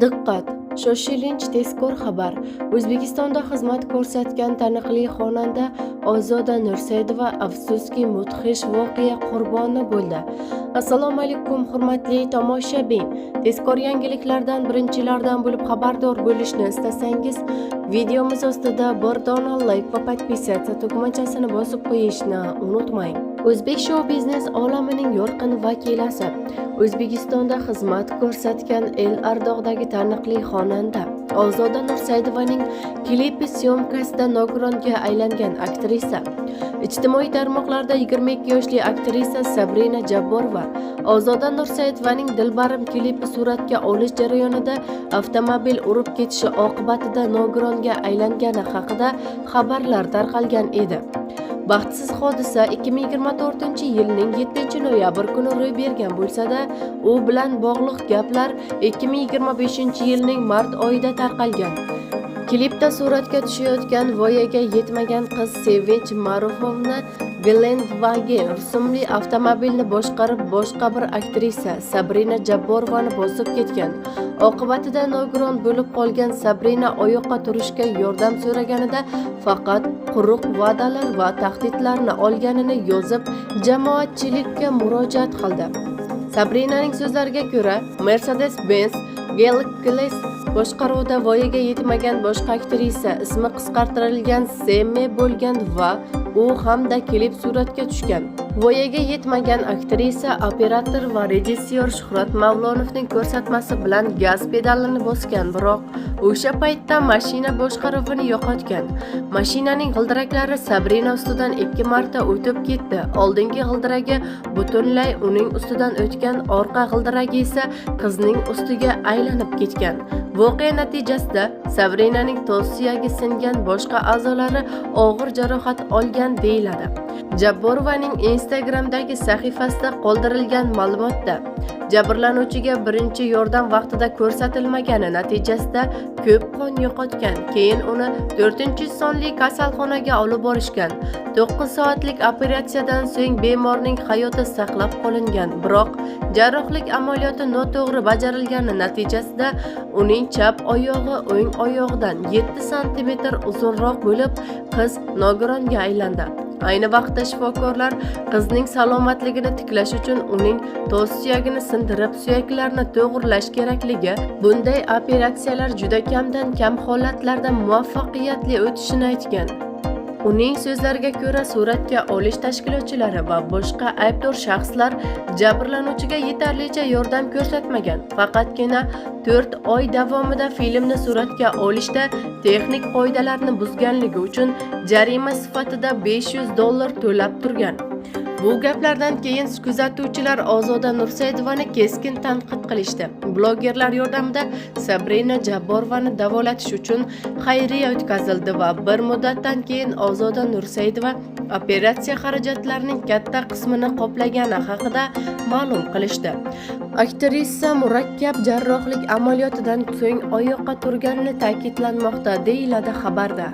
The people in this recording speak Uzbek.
Diqqat! Shoshilinch tezkor xabar. O'zbekistonda xizmat ko'rsatgan taniqli xonanda Ozoda Nursaidova afsuski mudhish voqea qurboni bo'ldi. Assalomu alaykum, hurmatli tomoshabin. Tezkor yangiliklardan birinchilardan bo'lib xabardor bo'lishni istasangiz, videomiz ostida bir dona like va подписаться tugmachasini bosib qo'yishni unutmang. O'zbek shou biznes olamining yorqin vakilasi, O'zbekistonda xizmat ko'rsatgan el ardog'dagi taniqli xonanda Ozoda Nursaidovaning klipi съёмка sida nogironga aylangan aktrisa. Ijtimoiy tarmoqlarda 22 yoshli aktrisa Sabrina Jabborova Ozoda Nursaidovaning "Dilbarim" klipi suratga olish jarayonida avtomobil urib ketishi oqibatida nogironga aylangani haqida xabarlar tarqalgan edi. Baxtsiz hodisa 2024 yilning 7 noyabr kuni ro'y bergan bo'lsa-da, u bilan bog'liq gaplar 2025 yilning mart oyida tarqalgan. Klipda suratga tushayotgan voyaga yetmagan qiz Sevinch Ma'rufovna Gelendvagen rusumli avtomobilni boshqarib, boshqa bir aktrisa Sabrina Jabborovani bosib ketgan. Oqibatida nogiron bo'lib qolgan Sabrina oyoqqa turishga yordam so'raganida faqat quruq va'dalar va tahdidlarni olganini yozib, jamoatchilikka murojaat qildi. Sabrinaning so'zlariga ko'ra, Mercedes-Benz G-Class boshqaruvida voyaga yetmagan boshqa aktrisa, ismi qisqartirilgan Semme bo'lgan va u hamda klip suratga tushgan. Voyaga yetmagan aktrisa operator va rejissyor Shuhrat Mavlonovning ko'rsatmasi bilan gaz pedalini bosgan, biroq o'sha paytda mashina boshqaruvini yo'qotgan. Mashinaning g'ildiraklari Sabrina ustidan ikki marta o'tib ketdi. Oldingi g'ildiragi butunlay uning ustidan o'tgan, orqa g'ildiragi esa qizning ustiga aylanib ketgan. Voqea natijasida Sabrinaning toz suyagi singan, boshqa a'zolari og'ir jarohat olgan deyiladi. Jabborovaning Instagramdagi sahifasida qoldirilgan ma'lumotda jabrlanuvchiga birinchi yordam vaqtida ko'rsatilmagani natijasida ko'p qon yo'qotgan, keyin uni 4 sonli kasalxonaga olib borishgan. 9 soatlik operatsiyadan so'ng bemorning hayoti saqlab qolingan, biroq jarrohlik amaliyoti noto'g'ri bajarilgani natijasida uning chap oyog'i o'ng oyog'idan 7 santimetr uzunroq bo'lib, qiz nogironga aylandi. Ayni vaqtda shifokorlar qizning salomatligini tiklash uchun uning toz suyagini sindirib, suyaklarni to'g'irlash kerakligi, bunday operatsiyalar juda kamdan kam holatlarda muvaffaqiyatli o'tishini aytgan. Uning so'zlariga ko'ra, suratga olish tashkilotchilari va boshqa aybdor shaxslar jabrlanuvchiga yetarlicha yordam ko'rsatmagan. Faqatgina 4 oy davomida filmni suratga olishda texnik qoidalarni buzganligi uchun jarima sifatida 500 dollar to'lab turgan. Bu gaplardan keyin kuzatuvchilar Ozoda Nursaidovani keskin tanqid qilishdi. Blogerlar yordamida Sabrina Jabborovani davolatish uchun xayriya o'tkazildi va bir muddatdan keyin Ozoda Nursaidova operatsiya xarajatlarining katta qismini qoplagani haqida ma'lum qilishdi. Aktrisa murakkab jarrohlik amaliyotidan so'ng oyoqqa turganini ta'kidlanmoqda, deyiladi xabarda.